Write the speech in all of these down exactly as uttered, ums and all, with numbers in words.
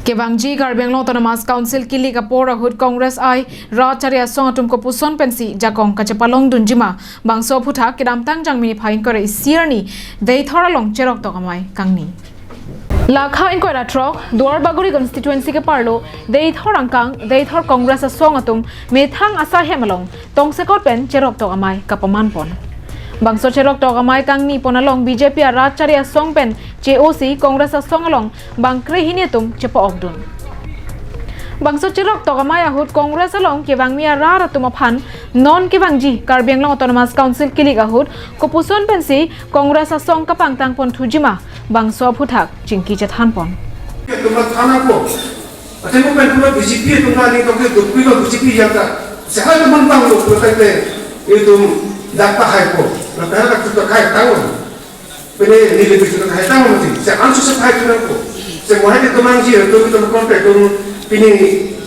Kevangji Karbi Anglong Autonomous Council kilik apor ahut Congress ai rat chari asong atum kopuson pensi jakong kachepalongdunjima, bangso aphuthak kedamtang Jangmi niphai ingkoi ra isi arni Deithor along cheroktok amei kangni. Lakha ingkoi ra throk Duarbagori constituency keparlo Deithor angkang Deithor Congress asong atum methang asaihem along tongsekot pen cheroktok amei kapamanpon. Bangso cheroktok amei kangnipon along B J P arat chari asong pen che-osi Congress asong along bang krehini atum chepa-okdun. Bangso cheroktok amei ahut Congress along kevangmi arat atum aphan non kevangji Karbi Anglong Autonomous Council kilik ahut kopuson pensi Congress asong kapangtangpon thujima, bangso aphuthak chingki chethanpon. Tuma thana ko. Ate mo pen pura B J P tuma ni toke dukwi ko B J P yata. Sehal teman bang lo pura te itu dakta hai ko. Dakta hai ko. Pene neli bisu hai tang mati. Se ansu se hai tu ko. Se mo hai teman ji tu tu kontak tu pini,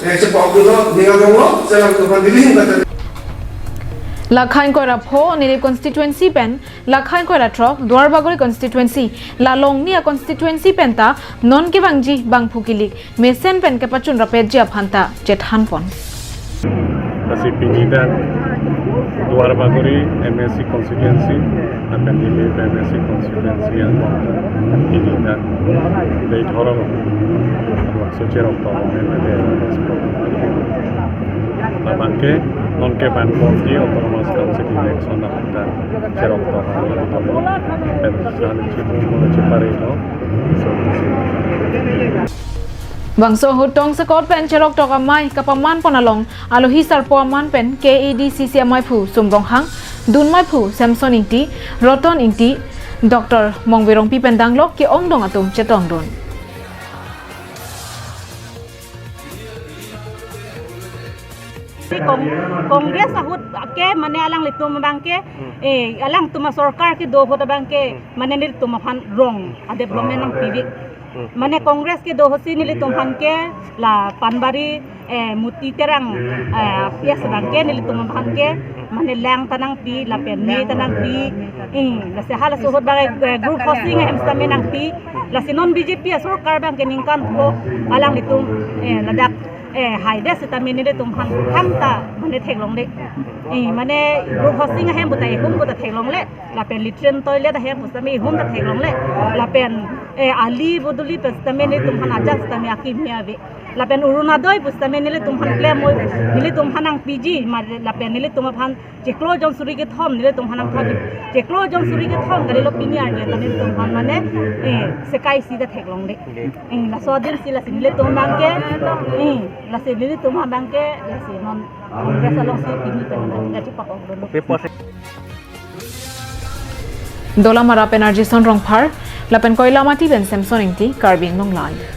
eh, sepak dulu ni lo. Selam tu man dili kata. Lakha ingkoi ra pho Nilip constituency pen, lakha ingkoi ra throk Duarbagori constituency, la longni a constituency penta non kevangji bangphu kilik mesen pen kepachun rapetji aphanta chethanpon. Lasi pini dak Duarbagori M A C constituency, lapen Nilip M A C constituency yang pini dak Deithor along so cheroktok amei mate. Labangke non kevangji Autonomous Council election aphanta cheroktok amei pen sehal chipu mo chepare lo. So, bangso ahut tongsekot pen cheroktok amei kapamanpon along alohi sarpo aman pen K A D C C ameiphu Sum Ronghang, dun meiphu Samson Ingti, Roton Ingti, Doctor Mongve Rongpi pen danglok ke-ongdung atum chetongdun. Si Cong-, Congress ahut ke mane alanglitum abangke, eh, alangtum asorkar kedo ahut abangke, mane nelitum aphan wrong a development nangpivi. Mane Congress kedo ahutsi nelitum aphan ke la Panbari, eh, Muti Terang, eh, yes abangke nelitum aphan ke mane lang ta nangpi, lapen me ta nangpi. Eh, lasi halaso ahut abang, eh, group housing ahem sitame nangpi. Lasi non B J P asorkar abangke ningkan pho alanglitum, eh, ladak, eh, haidet sitame nelitum aphan thangta mane theklongle. Eh, mane group housing ahem puta ihum puta theklongle. Lapen latrine toilet ahem pusitame ihum ta theklongle. Lapen, eh, ali bodoli pusitame nelitum aphan ajat sitame akimi ave. Lapen Orunodoi pusitame nelitum aphan klem oi, nelitum aphan nangpiji, ma-, lapen nelitum aphan chiklo jon suri kethom nelitum aphan nangthon. Chiklo jon suri kethom kalilo pini arni ta nelitum aphan mane, eh, sekai isi ta theklongle. Eh, laso adin si lasi nelitum abangke, eh, lasi nelitum abangke, lasi non Congress alongsi pini pen nangkachepa-okdun. Dolamara pen R J Son Rongphar, lapen Koilamati pen Samson Ingti, Karbi Anglong Live.